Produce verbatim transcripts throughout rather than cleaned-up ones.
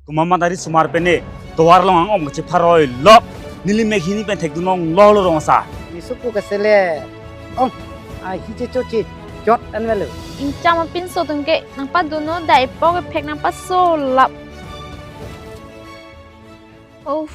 Komat ari osomar pen ne tovar along ang-om kachepharoi lok. Neli mek hini pen thekdun longlo rong asar. Nisu pu kasele. Ong, ahi checho che chot anvelo. Ingcham apinso atum ke nangpadunnon, dai po ke phek nangpasolap. Oh.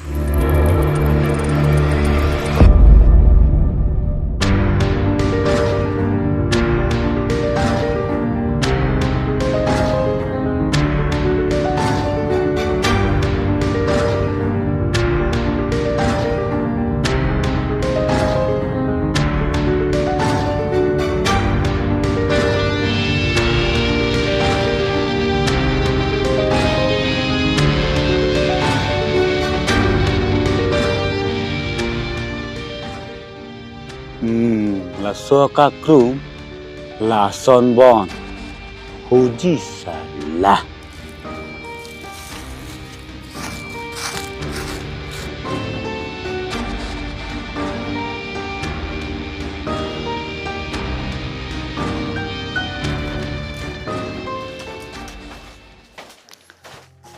Hmm, laso kakrung, lason bon. Huji sala.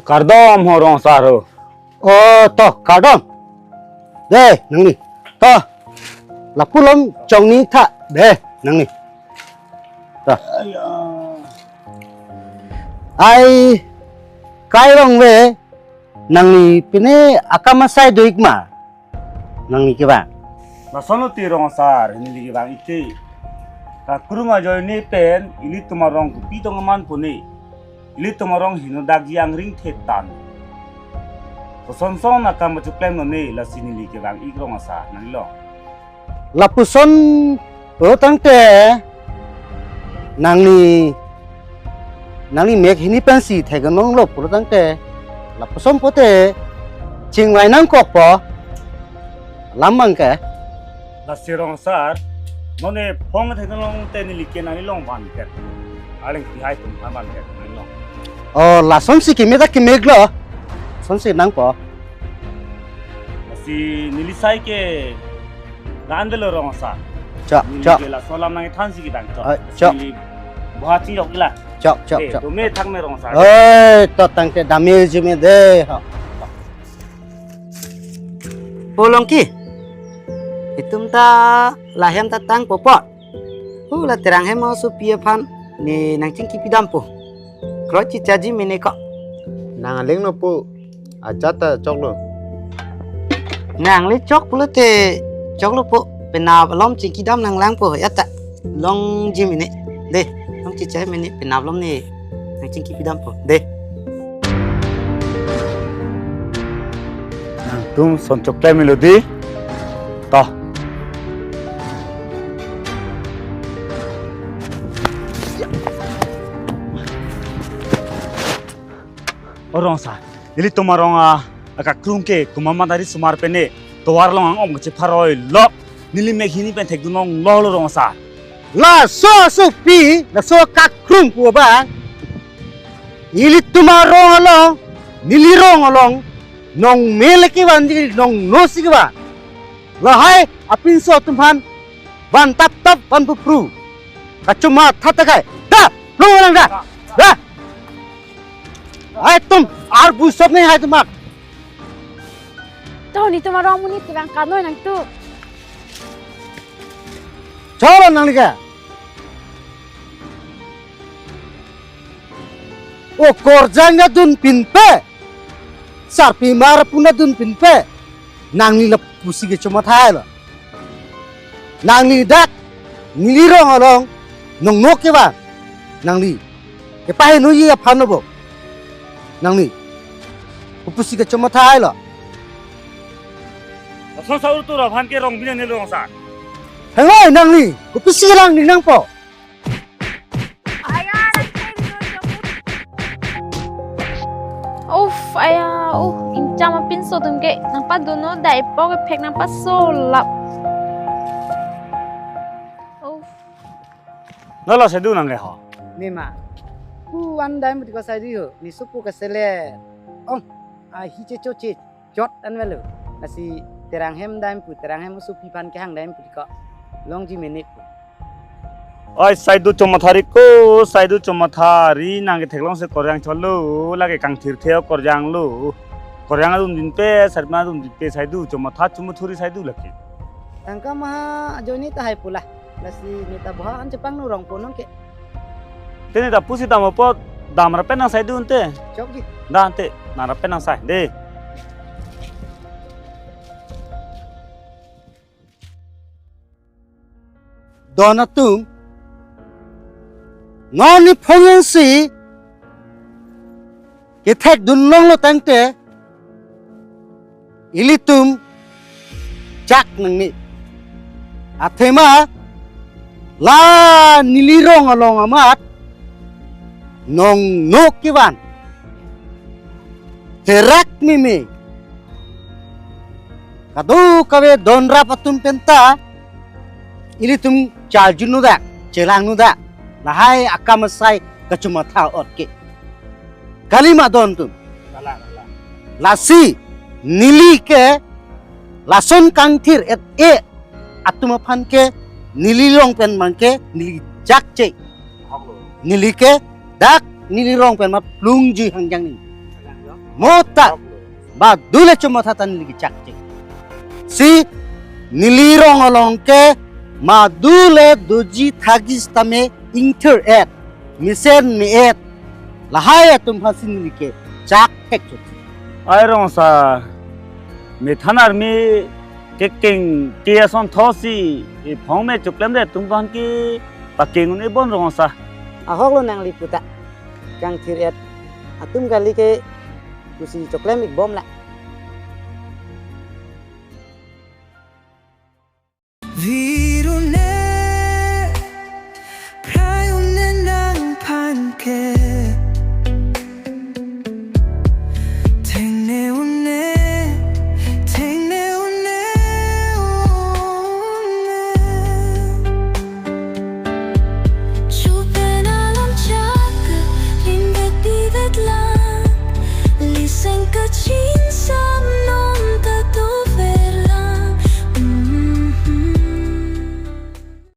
Kardom ho rong asar ho. Oh, to, kardom. De, nangli. To. Lapu alom chongni tha. De, nangli. To. Ai, kai rong ve, nangli pine akam asai do-ik ma? Nangli kevang. Lason lo ti rong asar, neli kevang ik ti. Kakrung ajoine pen, ilitum arong kopi tong aman pone. Ilitum arong heno dakji angring thetan. Kosonson akam pacheklemlone, lasi neli kevang ik rong asar, nangli lo. Lapuson pulotangte, nangli, nangli mek hini pensi thekdun longlo pulotangte, lapuson pote chingvai nangkokpo, alam abang ke. Lasi rong asar, non ne phong thekdun longte neli ke nangli along van ke. Arleng pihai atum aphan van ke nangli along. Oh, lasonsi keme ta kemeklo. Lasonsi nangpo. Lasi neli sai ke dan delo rong asar. Chok, neli chok. Ke laso alam nangthansi kedang chok. Ai, chok. Neli buha chingjok ila. Chok, chok, eh, chok. Dome thakme rong asar. Oi, to tangte dame arjume de. Ho. Polongki. Itum ta lahem ta tangpo apot. Hu, la Teranghem asopi aphan ne nangchingki pidampo. Kroi chichaji mene ko. Nang aling no pu. Achat ta choklo. Nangli chok pulote choklo po. Penap alom chingkidam nanglangpo. Ya ta. Longji mene. De, long chichai mene penap alom ne nangchingki pidampo. De. Nangtum son choklem melo di. To. O rong asar, nelitum arong a, akakrung ke komat ari osomar pen ne tovar along ang-om kachepharoi lok. Neli mek hini pen thekdun longlo rong asar. Laso asopi, laso kakrung pu abang. Ilitum arong along, neli rong along, nong me le kevan di nong no si kevan. Lahai apinso atum aphan van tap tap van pupru. Kachoma tha ta kai. Da, lo lang da. Da. Hai tum, arbu sop ne hai tumak. To, netum arong amonit kevang kanoi nangtum. Cholo nangli ke. O korjang ya dunpinpe. Sarpimar puna dunpinpe. Nangli lapusi kechoma thai lo. Nangli dak neli rong along nong no kevan. Nangli kepahenoji aphan lo bo. Nangli kopusi kechoma thai lo. Lason saur tur aphan ke rong bina ne rong asar. Hengoi nangli kopusi lang ning nangpo. Aya, nang kain dun kamu. Uff, aya, uh, ingcham apinso atum ke nangpadunnon, dai po ke phek nangpasolap. Uff. Nolo sedu nang ke ho. Nema. Hu an dai muti ko sai di ho. Ni supu ke sele. Ong, ahi checho che. Chot anvelo. Lasi Teranghem dam pu, Teranghem asopi aphan kehang dam pu ko. Longji mene pu. Oi, saidu chomathari ko, saidu chomathari nang ketheklong si koryang cholo, lake kangthir theo koryang lo. Koryang adun din pe, sarma adun din pe, saidu chomatha chumuthuri saidu lake. Tangka maha ajoine ta hai pula. Lasi neta boha an chepang nu rong ponong ke. Te neta pusi dam apot dam rapen nang saidu ante. Chokji. Da ante, nang rapen nang sai, de. Don atum, non niphongyang si kethekdun longlo tangte, ilitum chak nangne. Athema la neli rong along amat nongno kevan therak meme kadokave donrap atum penta ilitum charjuno dak, chelangno dak, lahai akam asai kachomatha ot ke. Kalima don atum. Kalang, kalang. Lasi neli ke lason kangthir-et-e atum aphan ke neli rong pen mang ke neli chakche. Ahok lo. Neli ke dak neli rong pen ma plungji hangjang ni. Kalang lo. Mo ta. Ahok lo. Ba dule chomatha ta neli ke chakche. Si neli rong along ke ma dule doji thagi sitame ingthir-et, mesen me-et, lahai atum aphan si neli ke chak thek chot. Ai rong asar, methan arme kekeng ke ason tho si, ephong me choklemdet atum aphan ke pakeng un-e bon rong asar. Ahok lo nangli puta. Kangthir-et atum kali ke pusi choklem ik bom la.